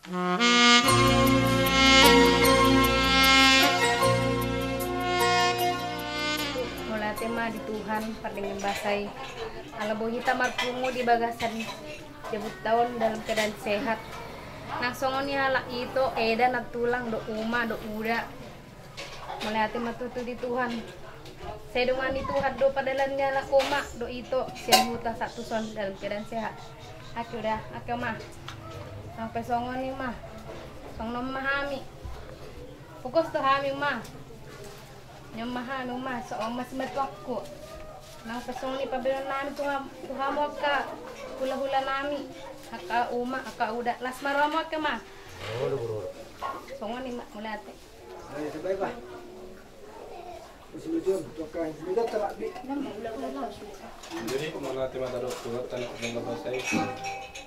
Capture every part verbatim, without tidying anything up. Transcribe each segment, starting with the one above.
Mauliate ma di Tuhan pardenggan basa i. Ala boi hita marpungu di bagasan jabunta on dalam keadaan sehat. Nang songon i halak ito, eda na tulang dohot uma dohot uda. Mauliate ma tutu di Tuhan. Sai dongan ni Tuhan do pardalanan ni halak oma dohot ito sian huta sahat tuson dalam keadaan sehat. Angke uda, angke oma. Nang pe songon i ma. Songon on ma hami. Pogos do hami uma. Nion ma hami uma, songon on ma simatuangku. Nang pe songon i pambahenan nami tu ham-, tu hamu angka hulahula nami. Angka uma, angka uda. Las ma rohamu angke ma. Songon i ma, mauliate. Jadi, mauliate ma tadok tu Tuhan, tano dengan bahasa itu.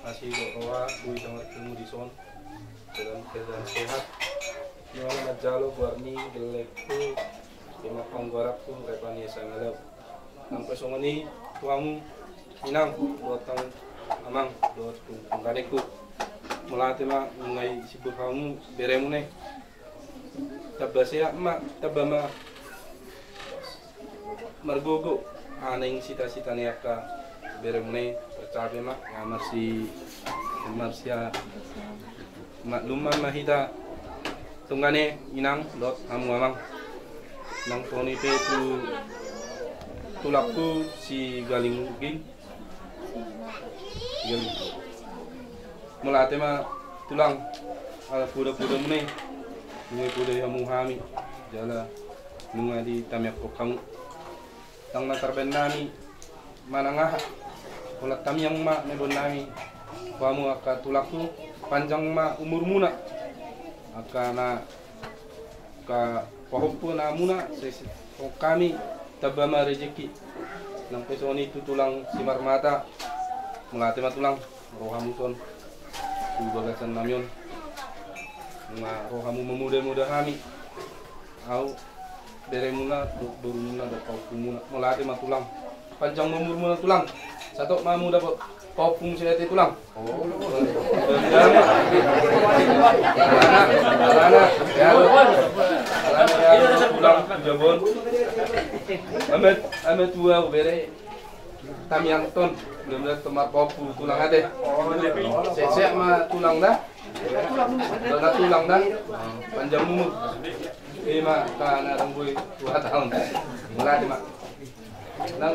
Asi do roha, boi hita marpungu dison. Dalam keadaan sehat. Nion ma manjalo goar ni gellengku. Ima panggoaranku, Revania Sangalau. Nang pe songon i tu hamu inang, dohot amang, dohot tungganengku. Mauliate ma nunga disibur hamu beremuna i. Tamba sehat ma, tamba ma margogo. Ala naeng sitasita ni angka beremuna i tercapai ma, nga marsi, marsia maklum ma hita tunggane inang dohot hamu amang. Nang songon i pe tu tulangku si Galinguging. Mauliate ma tulang, ala poda-podamuna i, nunga podai hamu hami, jala nunga ditamiangkon hamu. Ndang na tarbaen nami manang aha, holan tamiang ma nibaen nami. Hamu angka tulangku, panjang ma umurmuna. Angka na, angka pahompu na muna, sai songon hami, tamba ma rejeki. Nang pe songon i tu tulang Simarmata. Mauliate ma tulang, ro hamu son tu bagasan nami on. Nunga ro hamu mamuda-muda hami. Au beremuna, do-, borumuna, dohot pahompumuna. Mauliate ma tulang. Panjang ma umurmuna tulang. Sahat ma hamu dapot pahompu muse ate tulang. Mudah-mudahan. Alana, alana, ya. Alana, ya, tulang, jabon. Amat, amat tua, bere. Tamiang ton, mudah-mudahan ton marpahompu tulang ate. Sehat-sehat ma tulang da. Dona tulang da. Panjang umur. Ima ka na dong boi dua tahun. Mauliate ma. Nang